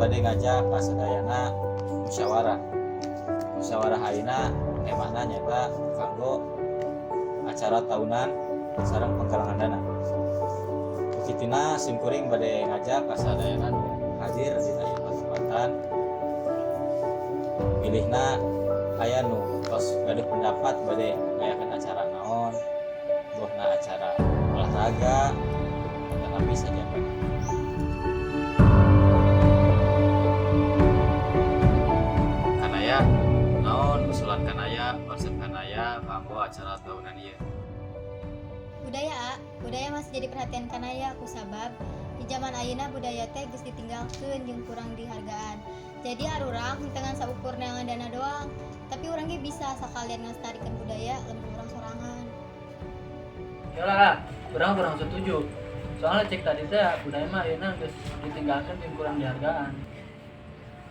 Bade ngajak ka sadayana musyawarah. Musyawarah ayeuna temana nyaeta kanggo acara tahunan sareng penggalangan dana. Kitina simkuring bade ngajak ka sadayana nu hadir dina ieu kesempatan, pilihna aya nu tos gaduh pendapat bade ngayakeun acara naon, bohna acara olahraga atanapi saja. Kanaya, naon usulan Kanaya, konsep Kanaya kanggo acara tahunan ieu? Budaya, A. Budaya masih jadi perhatian Kanaya kusabab di zaman ayeuna budaya teh geus ditinggalkeun jeung kurang dihargaan. Jadi arurang henteu ngan saukur neangan dana doang, tapi urang ge bisa sakalian ngalestarikeun budaya lembur urang sorangan. Yalah, urang kurang setuju. Soalnya cek tadi teh budaya mah ayeuna geus ditinggalkan jeung kurang dihargaan.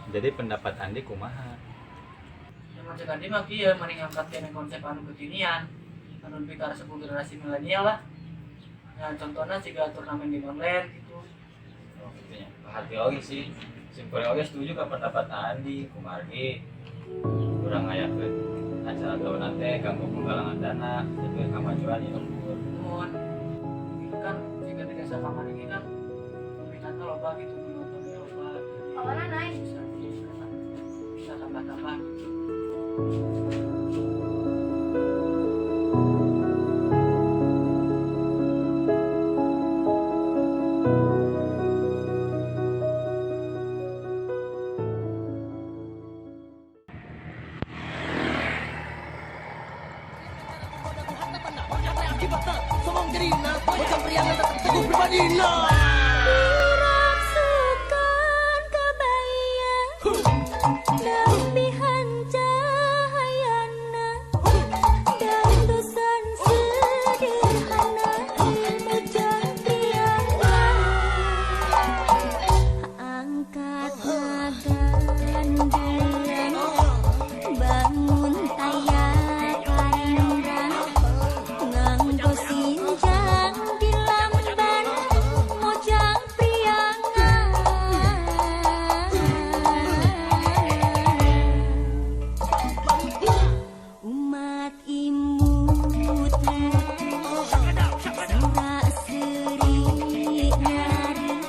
Jadi pendapat Andi kumaha? Yang cek Andi mah kieu, mending angkat kene konsep anu kekinian. Anu lebih ke arah generasi milenial lah. Ya contohnya jika turnamen game online gitu. Oh, gitu nya. Hati oge sih. Simkuring oge setuju ke pendapat Andi, kumargi urang ngayakeun acara tahunan teh kanggo penggalangan dana demi kemajuan ieu lembur. Mun itu kan jika di desa kamari ini kan peminatnya loba gitu, penontonnya loba. Jadi Awalnya naik. Bisa bisa tambah-tambah gitu. Diraksukan kabaya Nambihan cahayana Dangdusan sederhana Mojang Priangan. Angkat ngagandeng, bangun taya karindang, nganggo sinjang di lamban Mojang Priangan. Umat imut surak seri nyari,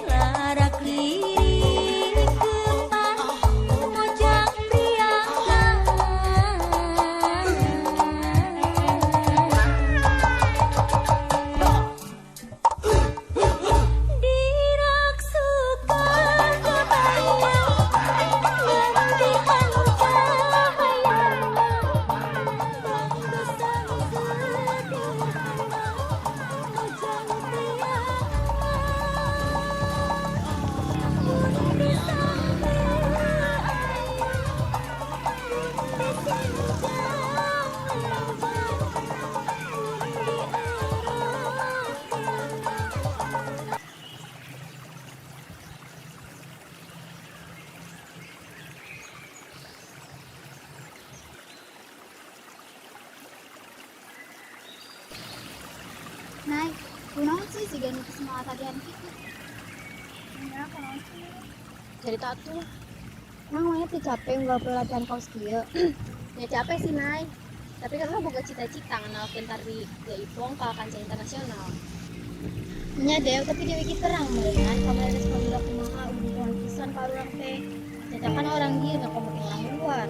larak lirik kepan Mojang Priangan. Diraksukan kabaya Nambihan cahayana Dangdusan sederhana Mojang Priangan. Mun bisa teu aya, mun disinjang lamban, mun diarah kelana. Nay, kunaon sih siga nu semangat latihan kitu? Nya kunaon sih? Cerita atuh. Emang mana teh capek nggak perlu latihan kaos kieu? Ya capek sih, Nay. Tapi kan lo boga cita-cita ngenalkeun tari Jaipong ke kancah internasional. Nya Dew, tapi Dewi ki terang meureunnan kamari respon budak kumaha, hubungan pisan ka urang teh. Cacakan orang dieu na komo orang luar.